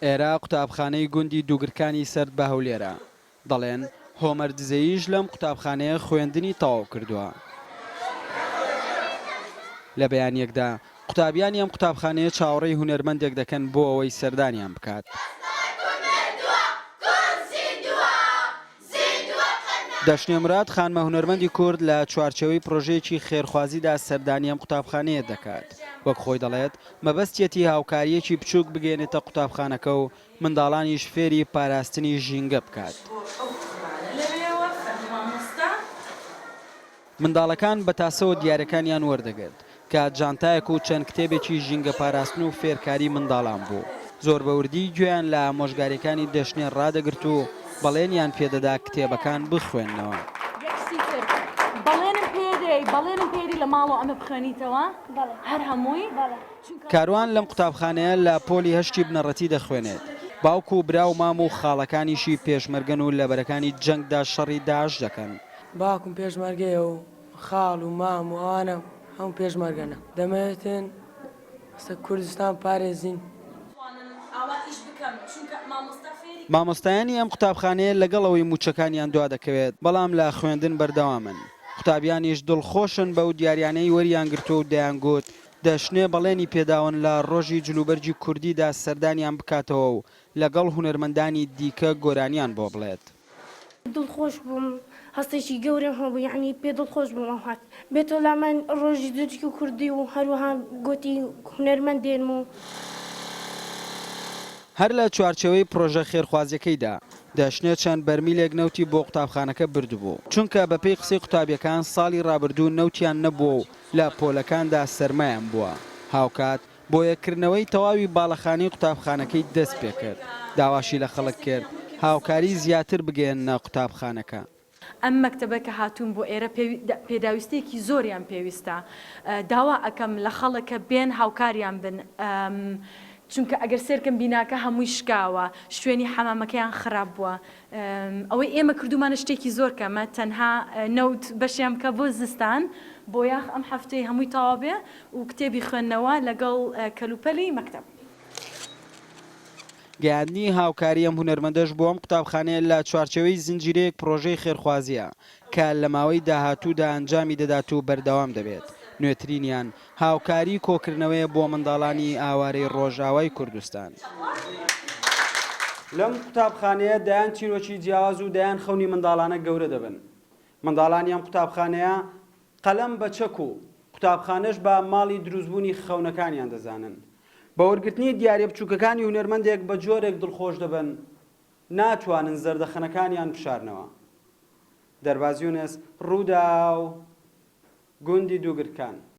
ئێرە قوتابخانەی گوندی دووگرکانی سەر بە هەولێرە. دەڵێن هۆمەر دزەییش لەم قوتابخانەیە خوێندنی تەواو کردووە. لە بەیانییەکدا قوتابیانی ئەم قوتابخانەیە چاوەڕێی هونەرمەندێک دەکەن بۆ ئەوەی سەردانیان بکات. دەشنێ موراد خانمە هونەرمەندی کورد لە چوارچێوەی پرۆژەیەکی خێرخوازیدا سەردانی ئەم قوتابخانەیە دەکات، وەک خۆی دەڵێت مەبەستیەتی هاوکارییەکی بچووک بگەیەنێتە قوتابخانەکە و منداڵانیش فێری پاراستنی ژینگە بکات. منداڵەکان بە تاسەوە دیارەکانیان وەردەگرت، کە جانتایەک و چەند کتێبێکی ژینگەپاراستن و فێرکاری منداڵان بوو. زۆر بە وردی گوێیان لە ئامۆژگارییەکانی دەشنێ ڕادەگرت و بەڵێنیان پێدەدا کتێبەکان بخوێننەوە. کاروان لەم قوتابخانەیە لە پۆلی هەشتی بنەڕەتی دەخوێنێت. باوک و برا و مام و خاڵەکانیشی پێشمەرگەن و لە بەرەکانی جەنگدا شەڕی داعش دەکەن. باوکم پێشمەرگەیە و خاڵ و مام و ئەوانە هەموو پێشمەرگەنە. دەمەوێتن ئێستا کوردستان پارێزین. مامۆستایانی ئەم قوتابخانەیە لەگەڵ ئەوەی مووچەکانیان دوادەکەوێت، بەڵام لە خوێندن بەردەوامن. قوتابیانیش دڵخۆشن بەو دیاریانەی وەریانگرتووە و دەیانگوت، دەشنێ بەڵێنی پێداون لە ڕۆژی جلوبەرگی کوردیدا سەردانیان بکاتەوە و لەگەڵ هونەرمەندانی دیکە گۆرانیان بۆ بڵێت. دڵخۆش بووم هەستێکی گەورەم هەبوو یەعنی پێ دڵخۆش بووم ئەو هات بێتۆ لامان ڕۆژی جلکی کوردی و هەروەها گۆتی هونەرمەند دێنم و. هەر لە چوارچێوەی پڕۆژە خێرخوازیەکەیدا، دەشنێ چەند بەرمیلێک نەوتی بۆ قوتابخانەکە بردبوو، چونکە بەپێی قسەی قوتابیەکان ساڵی ڕابردوو نەوتیان نەبووە و لە پۆلەکاندا سەرمایان بووە، هاوکات بۆ یەککردنەوەی تەواوی باڵەخانەی قوتابخانەکەی دەستپێکرد، داواشی لە خەڵک کرد هاوکاری زیاتر بگەیەننە قوتابخانەکە. ئەم مەکتەبە کە هاتوون بۆ ئێرە پێداویستیەکی زۆریان پێویستە داوا ئەکەم لە خەڵک کە بێن هاوکاریان بن چونکە ئەگەر سێرکەم بیناکە هەمووی شکاوە شوێنی حەمامەکەیان خراپ بووە ئەوەی ئێمە کردومانە شتێکی زۆر کەمە تەنها نەوت بەشیان بکە بۆ زستان بۆیاخ ئەم هەفتەی هەمووی تەواو بێ و کتێبی خوێندنەوە لەگەڵ کەلوپەلی مەکتەب. گەیاندنی هاوکاری ئەم هونەرمەندەش بۆ ئەم قوتابخانەیە لە چوارچێوەی زنجیرەیەک پڕۆژەی خێرخوازییە کە لە ماوەی داهاتوودا ئەنجامی دەدات و بەردەوام دەبێت، نوێترینیان هاوکاری کۆکردنەوەیە بۆ منداڵانی ئاوارەی ڕۆژئاوای کوردستان. لەم قوتابخانەیە دەیان چیرۆکی جیاواز و دەیان خەونی منداڵانە گەورە دەبن. منداڵانی ئەم قوتابخانەیە قەلەم بە چەک و قوتابخانەش بە ماڵی دروستبوونی خەونەکانیان دەزانن. بە وەرگرتنی دیاریە بچووکەکانی هونەرمەندێک بە جۆرێک دڵخۆش دەبن ناتوانن زەردەخەنەکانیان بشارنەوە. دەرباز یونس، رووداو، گوندی دووگرکان.